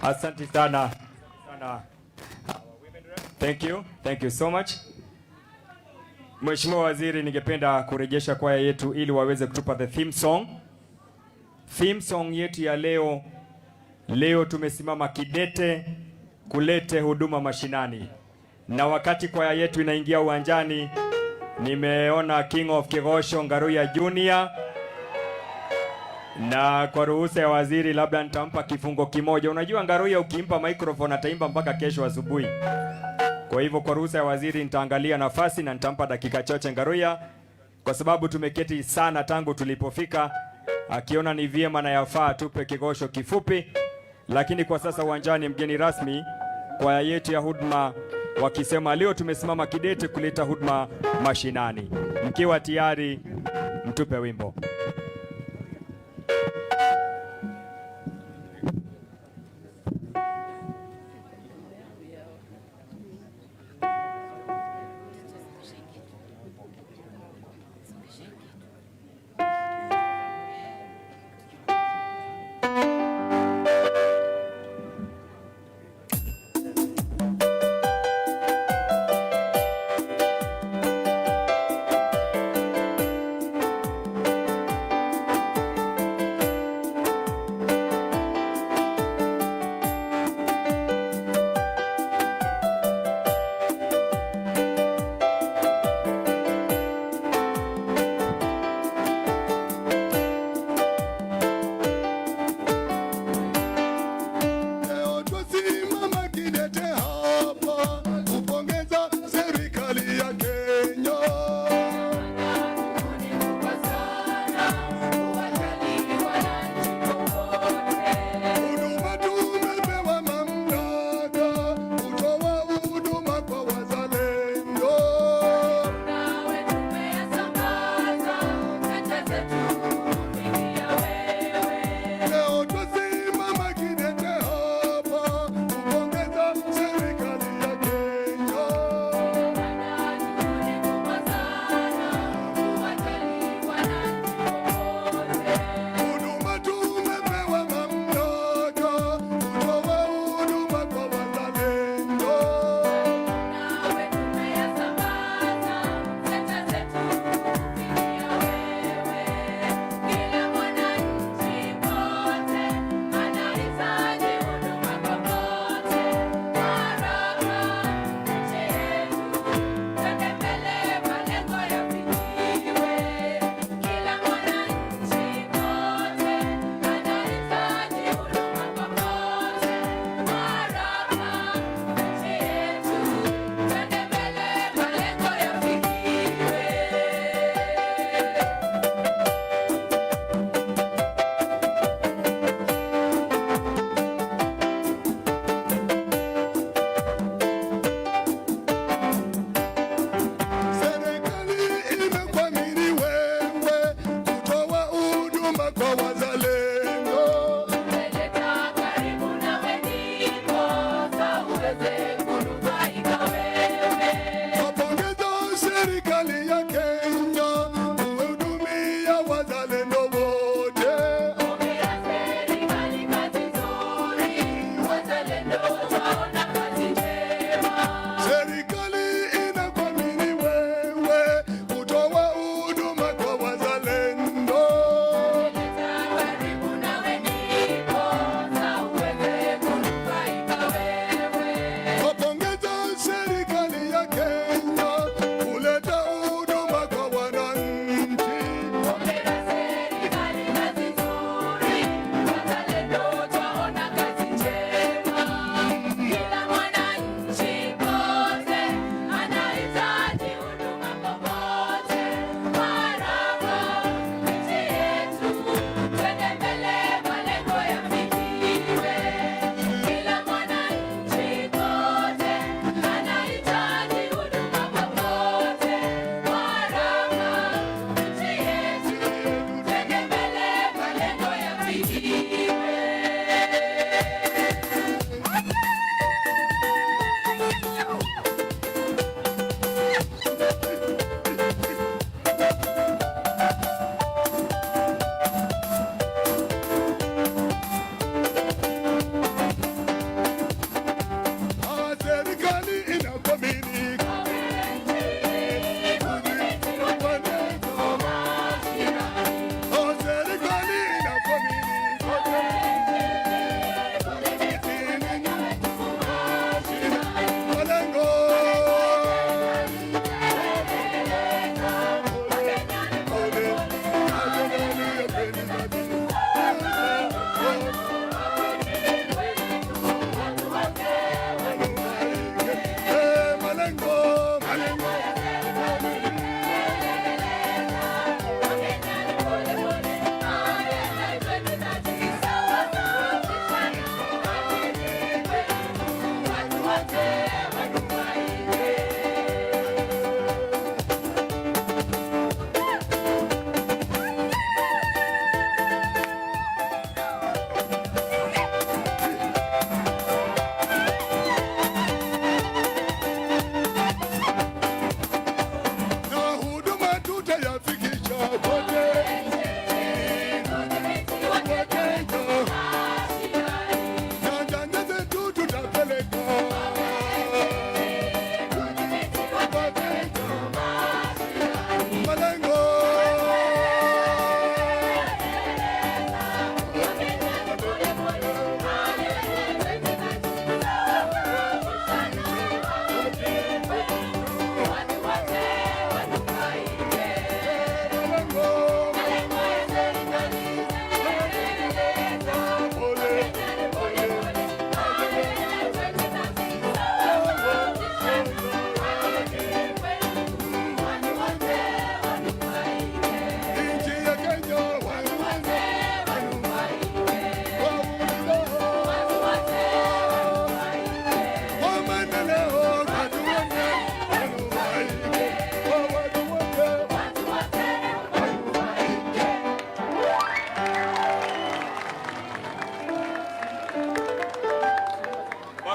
Asante sana sana. Thank you. Thank you so much. Mheshimiwa Waziri, ningependa kurejesha kwaya yetu ili waweze kutupa the theme song. Theme song yetu ya leo, leo tumesimama kidete kulete huduma mashinani, na wakati kwaya yetu inaingia uwanjani, nimeona King of Kigosho Ngaruya Junior, na kwa ruhusa ya waziri labda nitampa kifungo kimoja. Unajua Ngaruya ukimpa microphone ataimba mpaka kesho asubuhi. Kwa hivyo kwa ruhusa ya waziri nitaangalia nafasi na nitampa dakika chache Ngaruya, kwa sababu tumeketi sana tangu tulipofika. Akiona ni vyema na yafaa tupe kigosho kifupi, lakini kwa sasa uwanjani mgeni rasmi kwaya yetu ya huduma wakisema leo tumesimama kidete kuleta huduma mashinani. Mkiwa tayari, mtupe wimbo.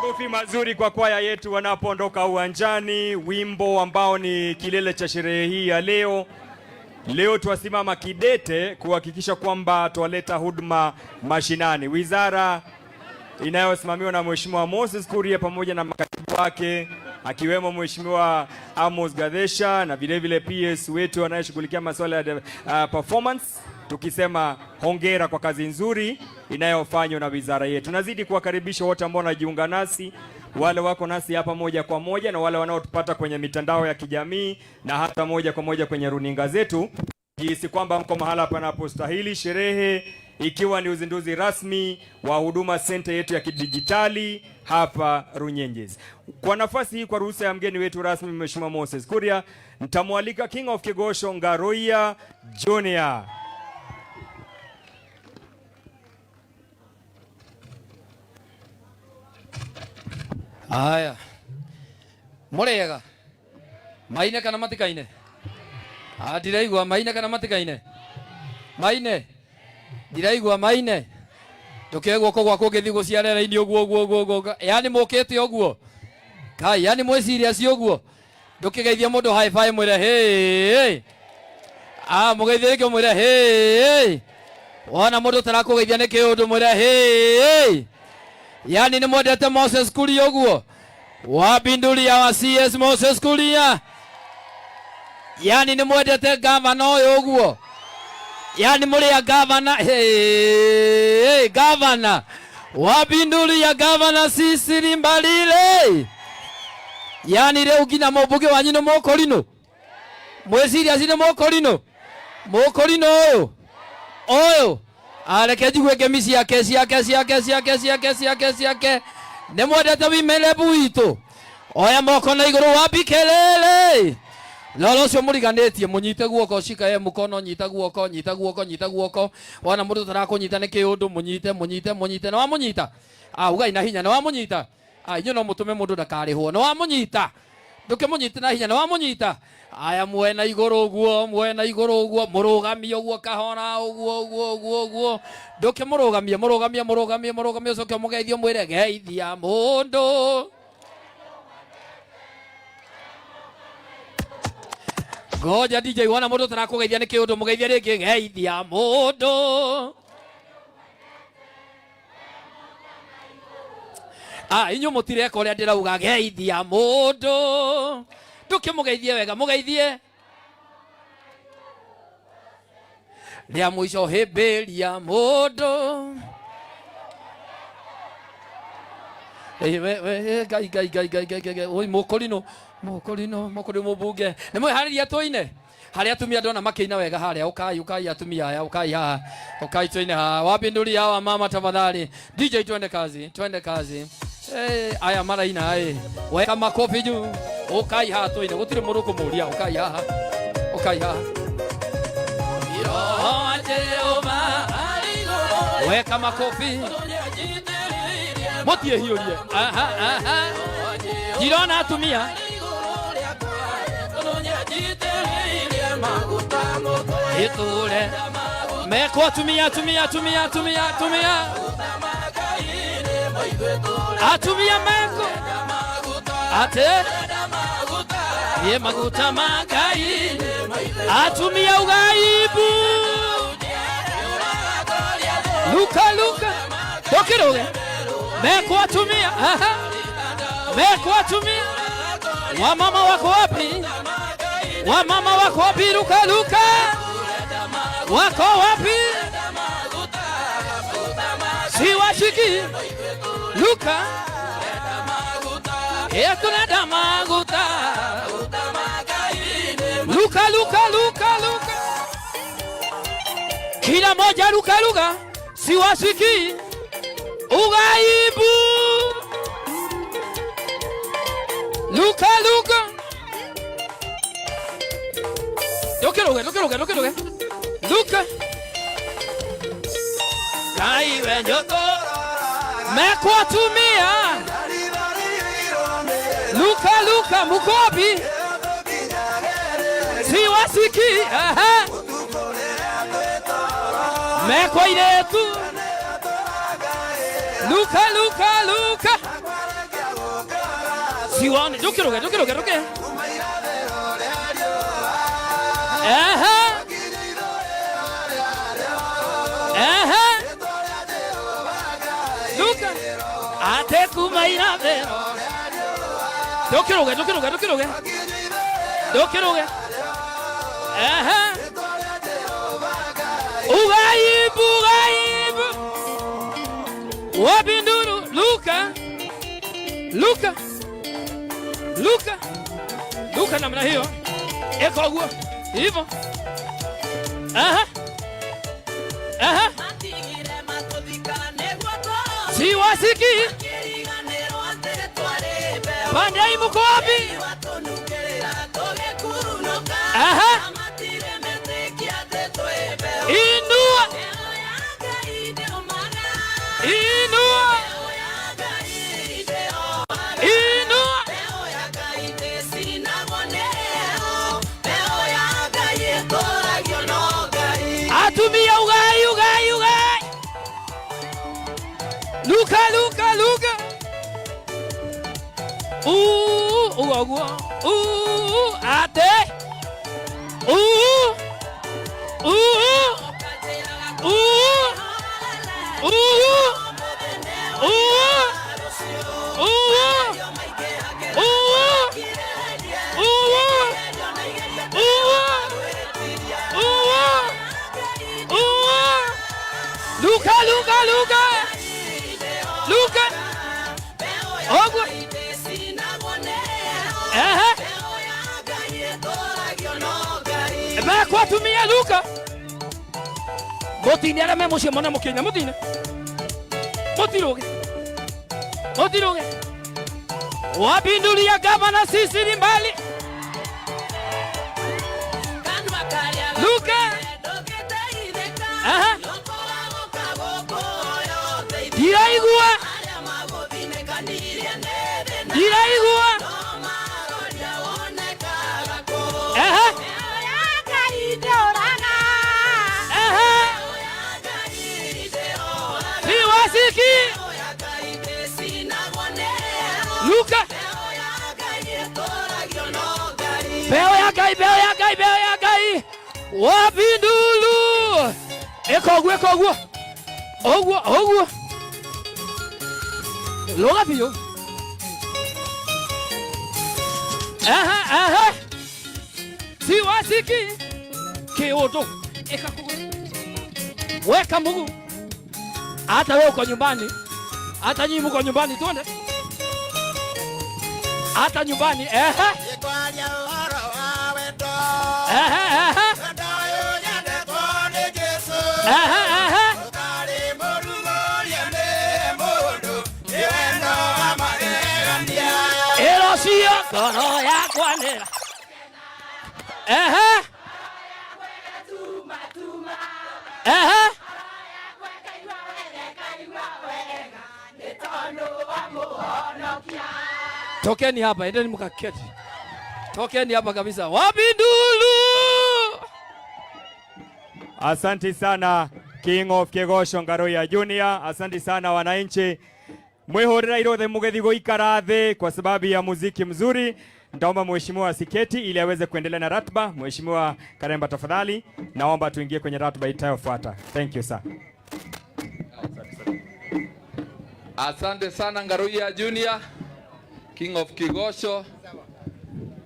Makofi mazuri kwa kwaya yetu wanapoondoka uwanjani, wimbo ambao ni kilele cha sherehe hii ya leo. Leo twasimama kidete kuhakikisha kwamba twaleta huduma mashinani. Wizara inayosimamiwa na Mheshimiwa Moses Kuria pamoja na makatibu wake akiwemo Mheshimiwa Amos Gadesha na vilevile PS wetu anayeshughulikia masuala ya performance, tukisema hongera kwa kazi nzuri inayofanywa na wizara yetu. Nazidi kuwakaribisha wote ambao wanajiunga nasi, wale wako nasi hapa moja kwa moja na wale wanaotupata kwenye mitandao ya kijamii na hata moja kwa moja kwenye runinga zetu, jihisi kwamba mko mahala panapostahili. Sherehe ikiwa ni uzinduzi rasmi wa Huduma Center yetu ya kidijitali hapa Runyenjes. Kwa nafasi hii, kwa ruhusa ya mgeni wetu rasmi Mheshimiwa Moses Kuria, nitamwalika King of Kigosho Ngaruiya Junior. Aya, mũrĩega maine kana matikaine? Ah, ndiraigua maine kana matikaine? Maine ndiraigua maine. Nduke guoko gwaku ngĩthiĩ gũcia rĩera-inĩ ũguo ũguo ũguo ũguo, yani mũkĩte ũguo kai, yani mwĩ serious ũguo. Ndũkĩgeithie mũndũ high five mwĩre hey. Ah, mũgeithie rĩngĩ mwĩre hey. Wona mũndũ ũtarakũgeithia nĩ kĩũndũ mwĩre hey. Yani nĩ mwendete Moses Kuria ũguo, wabinduria wa CS Moses Kuria. Yani nĩ mwendete gavana ũyũ ũguo, yani mũrĩ a gavana hey, hey, gavana wabinduria gavana Cecily Mbarire. Yani rĩu nginya mũmbunge wanyu nĩ mũkũrinũ, mwĩ serious nĩ mũkũrinũ, mũkũrinũ ũyũ ũyũ. Areke njigue ngemi ciake ciake ciake ciake ciake ciake ciake. Nĩ mwendete wimerebu witũ, oya moko na igũrũ wapi kelele. Lolo ũcio mũriganĩtie mũnyite guoko, shika ye mũkono, nyita guoko, nyita guoko, nyita guoko. Wona mũndũ ũtarakũnyita nĩ kĩũndũ, mũnyite mũnyite mũnyite. Nĩ wamũnyita? Ah, ugai na hinya, nĩ wamũnyita? Ah, inyuĩ no mũtũme mũndũ ndakarĩhwo. Nĩ wamũnyita? Ndũkĩmũnyite na hinya, nĩ wamũnyita? Aya, mwena igũrũ ũguo, mwena igũrũ ũguo, mũrũgamie ũguo kahora ũguo ũguo ũguo ũguo. Ndũkĩmũrũgamie, mũrũgamie mũrũgamie mũrũgamie, ũcoke ũmũgeithie ũmwĩre geithia mũndũ. Ngoja DJ, wona mũndũ ũtarakũgeithia nĩ kĩũndũ, mũgeithie rĩngĩ, geithia mũndũ. Ah, inyuĩ mũtireka ũrĩa ndĩrauga, geithia mũndũ. Ndũkĩmũgeithie wega, mũgeithie. Rĩa mũico hĩmbĩria mũndũ. Ĩ, we, we, ngai, ngai, ngai, ngai, ngai, ngai, oi, mũkũrinũ, mũkũrinũ, mũkũrinũ mũmbunge. Nĩ mwĩharĩria tũine? Harĩa atumia ndona makĩina wega harĩa, ũkai, ũkai atumia aya, ũkai haha, ũkai tũine haha. Wapindulia hawa mama tafadhali. DJ, twende kazi, twende kazi. Eh, aya maraina ĩ. Weka makofi juu. Ũkai haha tũine, gũtirĩ mũndũ ũkũmũria, ũkai haha. Ũkai haha. Roho Jehova weka makofi. Mũtiĩ hiũrie. Aha, aha. Ndirona atumia. Ithure mekwo atumia, atumia, atumia, atumia, atumia, atumia meko ate ye maguta ma Ngai, atumia ugaibu. Luka, luka ndũkĩrũge. Mekwo atumia, aha, mekwo atumia. Wamama wako wapi? Wamama wako wapi? Luka, luka wako wapi? Siwashiki. Luka tunenda maguta. Luka, luka, luka, luka, kila moja luka, luka, siwashiki ugaibu. Luka, luka, ndũkĩrũge, ndũkĩrũge, ndũkĩrũge. Luka Ngai we nyoto mekwo atumia. Luka, luka, muko wapi? Siwasiki. Aha. Mekwo airĩtu. Luka, luka, luka. Siwaone, ndukiruge, ndukiruge, nduke. Ehe. Ehe. Luka. Ate kuma irathĩro. Ndukiruge, ndukiruge, ndukiruge. Ndukiruge. Ehe. Ugaibu, ugaibu. Wabinduru, Luka. Luka. Luka. Luka namna hiyo. Eko guo. Hivyo. Aha. Aha. Siwasiki. Pandei muko wapi? Aha. Inua. Inua. Inua. Atumia ugai, ugai, ugai. Luka, Luka, Luka. Ugu, ate. Uu. Luka, Luka, Luka. Luka. Ogu. Ehe. Mekwatumia Luka. Mutine aria me muciĩ mone mũkinya mutine. Mutiruge. Mutiruge. Wapindulia gavana sisi ni mbali. Luka. Aha. Ndiraigua. Ndiraigua. Aha. Aha. Siwasiki. Luka. Mbeo ya Ngai, mbeo ya Ngai, mbeo ya Ngai. Wabindulu. Eka ũguo, eka ũguo. Ũguo, ũguo. Lũga biũ. Aha, aha. Siwasiki. Kĩũndũ. Eka kũgũrũ. Weka mguu. Hata wewe uko nyumbani. Hata nyinyi mko nyumbani, twende. Hata nyumbani. Ehe. Ehe, ehe. Ehe, ehe. Ĩro cio ngoro yakwa nĩ. Ehe. Ehe. Tokeni hapa, endeni mkaketi. Tokeni hapa kabisa. Wabindulu. Asante sana King of Kegosho Ngaruiya Junior. Asante sana wananchi. Mwihurira irothe mugethi guikara thi kwa sababu ya muziki mzuri. Nitaomba mheshimiwa asiketi ili aweze kuendelea na ratiba. Mheshimiwa Karemba, tafadhali naomba tuingie kwenye ratiba itayofuata. Thank you, sir. Asante sana Ngaruiya Junior, King of Kigosho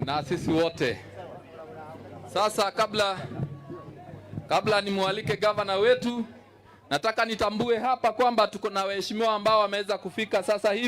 na sisi wote. Sasa kabla nimwalike gavana wetu, nataka nitambue hapa kwamba tuko na waheshimiwa ambao wameweza kufika sasa hivi.